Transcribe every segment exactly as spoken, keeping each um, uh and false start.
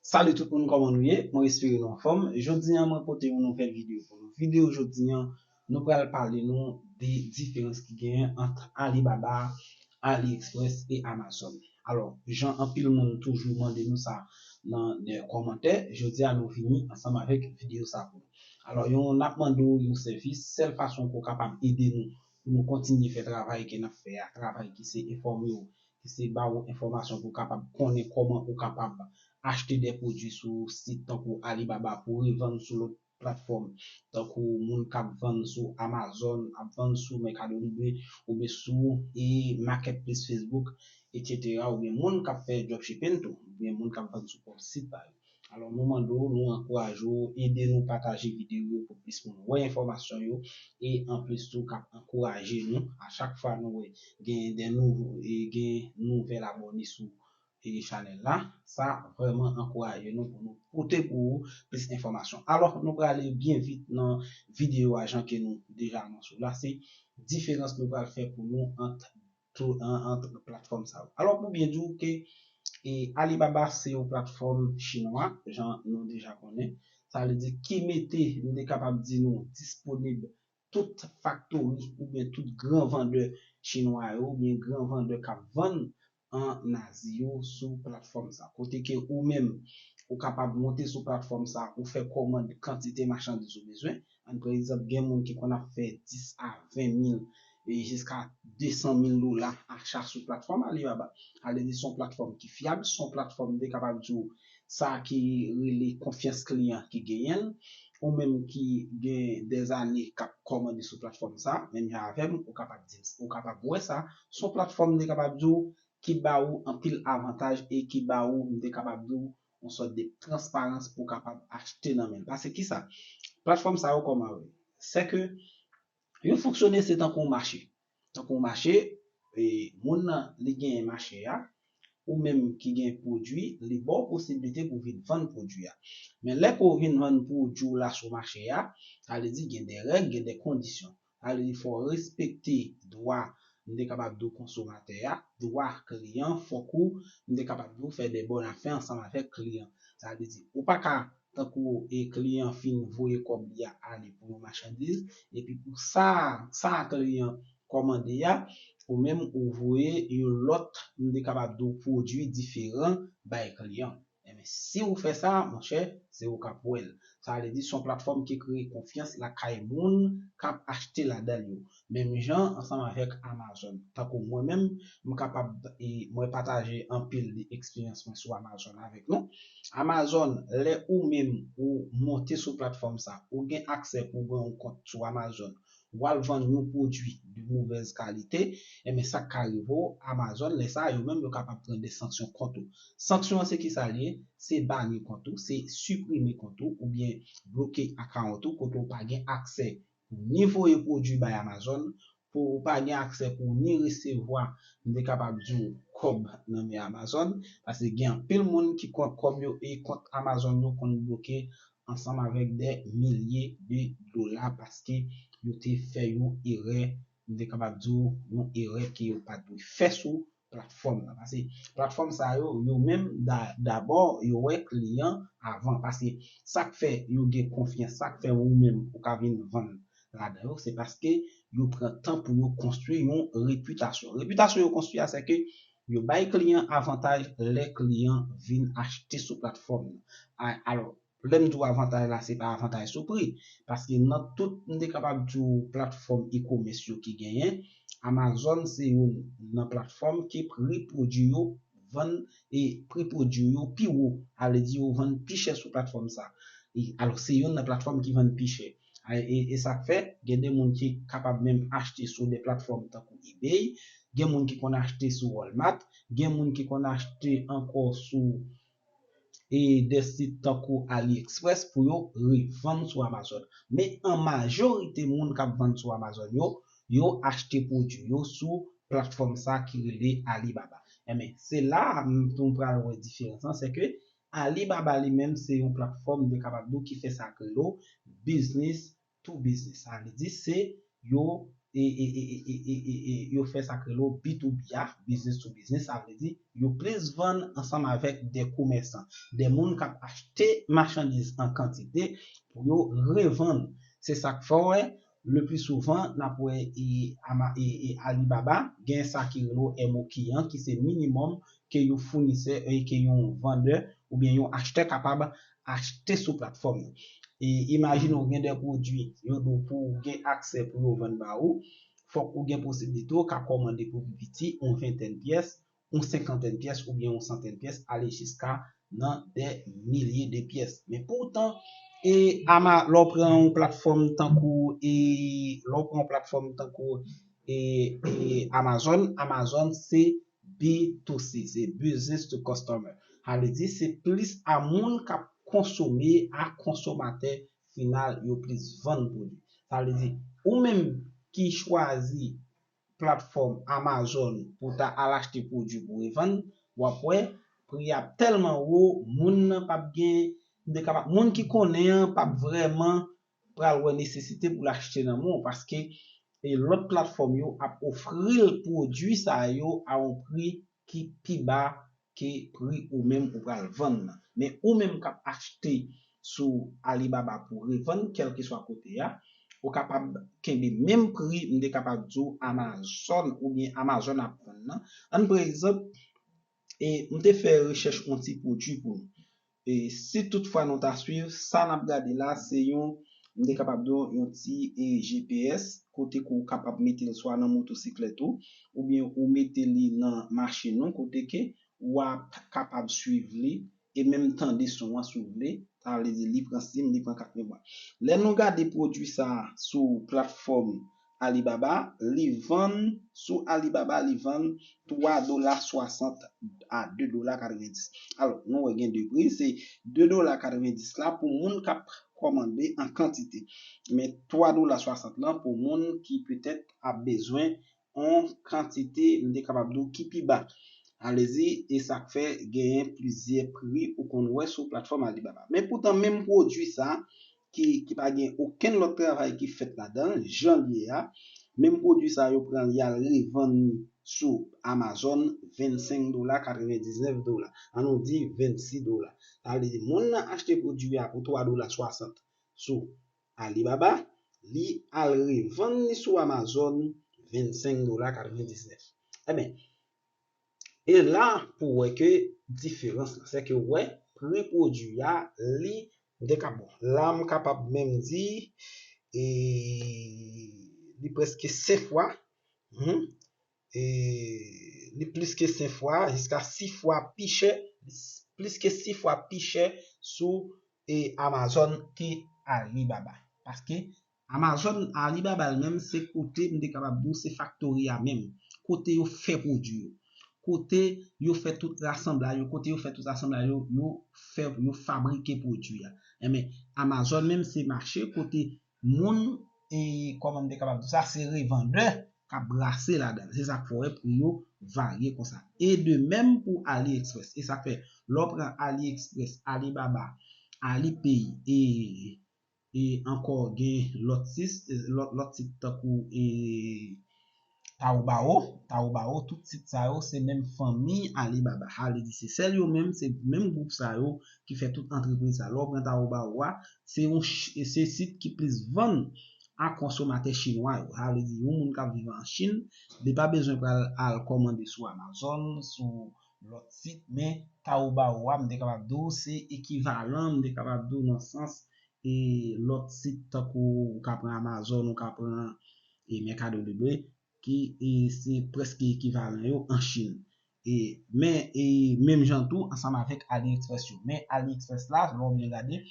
Salut tout moun, kòman nou ye? Mwen espere nou anfòm. Jodi a mwen pote yon nouvèl videyo pou nou. Videyo jodi a, nou pral pale nou de diferans ki genyen ant Alibaba, AliExpress e Amazon. Alò, jan anpil moun toujou mande nou sa nan de kòmantè, jodi a nou vini ansanm avèk videyo sa pou nou. Alò, yon n ap mande w yon sèvis, sèl fason pou w kapab ede nou pou nou kontinye fè travay ke n ap fè a, travay ki se enfòme w, ki se ba ou enfòmasyon pou w kapab konnen kòman ou kapab achte de pwodui sou sit tankou Alibaba pou revann sou lòt platfòm, tankou moun k ap vann sou Amazon, ap vann sou Mercado Libre, oubyen sou e marketplace Facebook, et cetera, oubyen moun k ap fè dropshipping tou, oubyen moun k ap vann sou pwòp sit pa yo. Alò, nou mande w, nou ankouraje w, ede nou pataje videyo yo pou plis moun wè enfòmasyon yo, e anplis tou k ap ankouraje nou a chak fwa nou wè gen de nouvo, e gen nouvèl abòne sou e chanèl la. Sa vrèman ankouraje nou pou nou pote pou ou plis enfòmasyon. Alò, nou prale byen vit nan videyo a jan ke nou deja anonse w la. Se diferans nou pral fè pou nou ant tou, an, ant platfòm sa yo. Alò, pou byen di w ke e, Alibaba se yon platfòm chinwa, jan nou deja konnen. Sa vle di ki mete, nou te kapab di nou, disponib tout faktori oubyen tout gran vandè chinwa yo, oubyen gran vandè k ap vann an Azi yo sou platfòm sa. Kote ke ou menm, ou kapab monte sou platfòm sa, ou fè kòmand kantite machandiz ou bezwen. Ann pran egzanp, gen moun ki konn ap fè dis a ven mil e jiska de san mil dola acha sou platfòm Alibaba. Sa vle di se yon platfòm ki fyab, se yon platfòm m te kapab di w sa ki rele konfyans kliyan ki genyen l. Ou menm ki gen dèzane k ap kòmande sou platfòm sa, menm jan avè m, ou kapab di, ou kapab wè sa, se yon platfòm m te kapab di w ki ba ou anpil avantaj e ki ba ou, m te kapab di w, yon sòt de transparans pou w kapab achte nan men l. Paske kisa? Platfòm sa yo kòman yo ye? Se ke yo fonksyone se tankou yon mache. Tankou yon mache, e, moun nan, li genyen mache a, ou menm ki gen pwodui, li ba w posiblite pou w vin vann pwodui a. Men lè ke w vin vann pwodui w la sou mache a, sa vle di gen de règ, gen de kondisyon. Sa vle di fò w respekte dwa, m te kapab di w konsomatè a, dwa kliyan, fòk ou, m te kapab di w fè de bòn afè ansanm avèk kliyan. Sa vle di ou pa ka, tankou e kliyan fin voye kòb li a ale pou yon machandiz, epi pou sa, sa kliyan kòmande a, ou menm ou voye yon lòt, m te kapab di w pwodui diferan bay kliyan. Enben, si ou fè sa, monchè, se ou k ap wè l. Sa vle di se yon platfòm ki kreye konfyans lakay moun k ap achte ladan l yo. Menm jan ansanm avèk Amazon. Tankou mwen menm, m kapab, e, mwen pataje anpil de eksperyans mwen sou Amazon avèk nou. Amazon, lè ou menm ou monte sou platfòm sa, ou gen aksè pou w gen yon kont sou Amazon, w al vann yon pwodui de movèz kalite, enben sa k ka rive w, Amazon, lè sa a, yo menm yo kapab pran de sanksyon kont ou. Sanksyon an se kisa l ye? Se bani kont ou, se siprime kont ou, oubyen bloke akawont ou, kote w pa gen aksè pou ni voye pwodui bay Amazon, pou ou pa gen aksè pou ni resevwa, m te kapab di w, kòb nan men Amazon, paske gen anpil moun ki kont kòb yo e kont Amazon yo konn bloke ansanm avèk de milye de dola paske yo te fè yon erè, m te kapab di w, yon erè ke yo pa t dwe fè sou platfòm nan. Paske platfòm sa yo, yo menm da-, dabò, yo wè kliyan avan. Paske sa k fè yo gen konfyans, sa k fè ou menm ou ka vin vann ladan yo, se paske yo pran tan pou yo konstwi yon repitasyon. Repitasyon yo konstwi a, se ke yo bay kliyan avantaj lè kliyan vin achte sou platfòm nan. A-, alò, lè m di w avantaj la, se pa avantaj sou pri. Paske nan tout, m te kapab di w platfòm e-commerce yo ki genyen, Amazon se youn nan platfòm ke pri pwodui yo vann e pri pwodui yo pi wo. Sa vle di yo vann pi chè sou platfòm sa. E, alò, se youn nan platfòm ki vann pi chè. A, e, e sa k fè, gen de moun ki kapab menm achte sou de platfòm tankou eBay, gen moun ki konn achte sou Walmart, gen moun ki konn achte ankò sou e de sit tankou AliExpress pou yo revann sou Amazon. Men an majorite moun k ap vann sou Amazon yo, yo achte pwodui yo sou platfòm sa ki rele Alibaba. Enben, se la a m tou pral wè diferans lan, se ke Alibaba li menm se yon platfòm de kapab di w ki fè sa k rele w business to business. Sa vle di se yo e, e, e, e, e, e, e, yo fè sa k rele B to B a, business to business, sa vle di yo plis vann ansanm avèk de komèsan, de moun k ap achte machandiz an kantite pou yo revann. Se sa k fè w wè, le pli souvan, n ap wè e, Ama- e, e Alibaba gen sa ki rele M O Q an, ki se minimòm ke yon founisè, e ke yon vandè oubyen yon achtè kapab achte sou platfòm nan. E imajine w gen de pwodui, yo di w pou w gen aksè pou yo vann ba ou, fòk ou gen posiblite w ka kòmande pou pi piti yon ventèn pyès, yon senkantèn pyès oubyen yon santèn pyès, ale jiska nan de milye de pyès. Men poutan, e ama, lè w pran yon platfòm tankou, e lè w pran yon platfòm tankou e, e Amazon, Amazon se B to C, se business to customer. Sa vle di se plis a moun k ap konsome, a konsomatè final yo plis vann pwodui. Sa vle di ou menm ki chwazi platfòm Amazon pou ta al achte pwodui pou revann, w ap wè pri a ap tèlman wo, moun nan p ap gen, m te kapab, moun ki konnen an p ap vrèman pral wè nesesite pou l achte nan men w, paske e lòt platfòm yo ap ofri l pwodui sa yo a yon pri ki pi ba ke pri ou menm ou pral vann nan. Men ou menm k ap achte sou Alibaba pou revann, kèlkeswa kote a, ou kapab kenbe menm pri, m te kapab di w, Amazon oubyen Amazon ap vann nan. Ann pran egzanp, e m te fè rechèch yon ti pwodui pou nou. E si toutfwa nou ta swiv, sa n ap gade la, se yon, m te kapab di w, yon ti e, G P S, kote ke w kapab mete l swa nan motosiklèt ou, oubyen ou mete li nan machin ou, kote ke w ap kapab swiv li, e menm tande son an si w vle, sa vle di li pran sim, li pran kat memwa. Lè nou gade pwodui sa a sou platfòm Alibaba, li vann, sou Alibaba, li vann twa dola swasant a de dola katrevenndis. Alò, nou wè gen de pri, se de dola katrevenndis la pou moun k ap kòmande an kantite. Men twa dola swasant lan pou moun ki petèt ap bezwen yon kantite, m te kapab di w, ki pi ba. Alezi, e sa k fè genyen plizyè pri ou konn wè sou platfòm Alibaba. Men poutan, menm pwodui sa, ki, ki pa gen okenn lòt travay ki fèt ladan l, jan l ye a, menm pwodui sa yo pran l y al revann li sou Amazon vennsenk dola, katrevendiznèf dola, an nou di vennsis dola. Sa vle di moun nan achte pwodui a pou twa dola swasant sou Alibaba, li al revann li sou Amazon vennsenk dola katrevendiznèf. Ebyen, e la pou w wè ke diferans la, se ke w wè pri pwodui a, li, m te ka, bon, la m kapab menm di, e, li prèske senk fwa, hmm, e, li plis ke senk fwa, jiska sis fwa pi chè, plis ke sis fwa pi chè sou e Amazon ke Alibaba. Paske Amazon, Alibaba l menm, se kote, m te kapab di w, se faktori a menm. Kote yo fè pwodui yo. Kote yo fè tout rasanblaj yo, kote yo fè tout asanblaj yo, yo fè, yo fabrike pwodui a. Enben, Amazon menm se mache kote moun, e kòman m te kapab di w sa, se revandè k ap brase ladan l. Se sa k fè w wè pri yo varye konsa. E de menm pou AliExpress. E sa k fè, lè w pran AliExpress, Alibaba, Alipay, e, e ankò gen lòt sit, lòt, lòt sit tankou, e, Taobao, Taobao, tout sit sa yo se menm fanmi Alibaba. Sa vle di se sèl yo menm, se menm gwoup sa yo ki fè tout antrepriz sa. Lè w pran Taobao a, se yon ch-, se sit ki plis vann a konsomatè chinwa yo. Sa vle di, yon moun k ap viv an Chin, li pa bezwen pral al kòmande sou Amazon, sou lòt sit, men Taobao a, m te kapab di w, se ekivalan, m te kapab di w nan sans, e lòt sit tankou ou ka pran Amazon, ou ka pran, e Mercado Libre, ki, e, se prèske ekivalan yo an Chin. E, men, e, menm jan tou, ansanm avèk AliExpress yo. Men AliExpress la, lè w byen gade,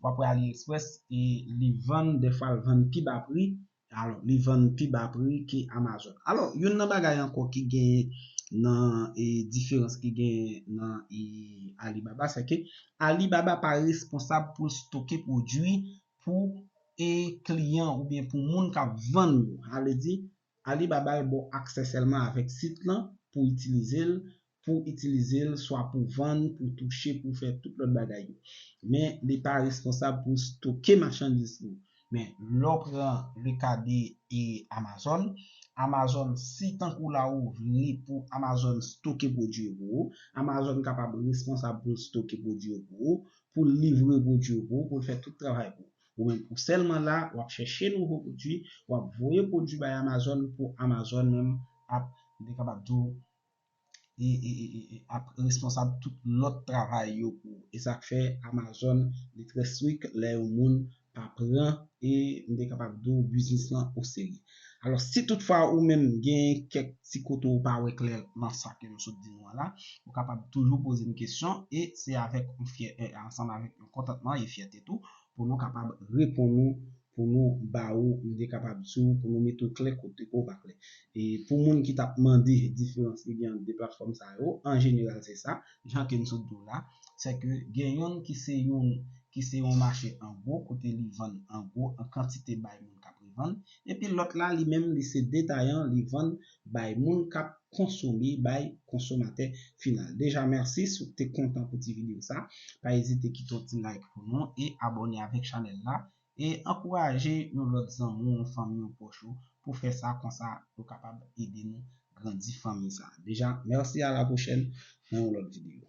w ap wè AliExpress, e, li vann, dèfwa l vann pi ba pri, alò, li vann pi ba pri ke Amazon. Alò, youn nan bagay ankò ki genyen nan, e, diferans ki genyen nan, e, Alibaba, se ke Alibaba pa responsab pou l stoke pwodui pou, e, kliyan oubyen pou moun k ap vann yo. Sa vle di, Alibaba l ba w aksè sèlman avèk sit lan pou itilize l, pou itilize l swa pou vann, pou touche, pou fè tout lòt bagay yo. Men li pa responsab pou stoke machandiz pou ou. Men lè w pran le ka de e Amazon, Amazon, si tankou la ou vle pou Amazon stoke pwodui yo pou ou, Amazon kapab responsab pou l stoke pwodui yo pou ou, pou l livre pwodui yo pou ou, pou l fè tout travay pou ou. Ou menm ou sèlman la, w ap chèche nouvo pwodui, w ap voye pwodui bay Amazon pou Amazon menm ap, m te kapab di w, e, e, e, e, e ap responsab tout lòt travay yo pou ou. E sa k fè Amazon li trè strik lè yon moun pa pran e m te kapab di w biznis lan oserye. Alò, si toutfwa ou menm gen kèk ti kote ou pa wè klè nan sa ke m sot di nou an la, ou kapab toujou poze m kesyon e se avèk yon fyè, e ansanm avèk yon kontantman e fyète tou pou nou kapab reponn ou, pou nou ba ou, m te kapab di w, pou nou mete w klè kote ke w pa klè. E pou moun ki t ap mande diferans ki gen ant de platfòm sa yo, an jeneral se sa, jan ke m sot di w la, se ke gen youn ki se youn ki se yon mache an gwo, kote li vann an gwo, an kantite bay moun k ap revann. Epi lòt la, li menm, li se detayan, li vann bay moun k ap konsome, bay konsomatè final. Deja, mèsi si w te kontan pou ti videyo sa. Pa ezite kite yon ti like pou nou e abòne avèk chanèl la. E ankouraje yon lòt zanmi w, yon fanmi w, pwòch ou pou fè sa, konsa yo kapab ede nou grandi fanmi sa. Deja, mèsi, a la pwochèn nan yon lòt videyo.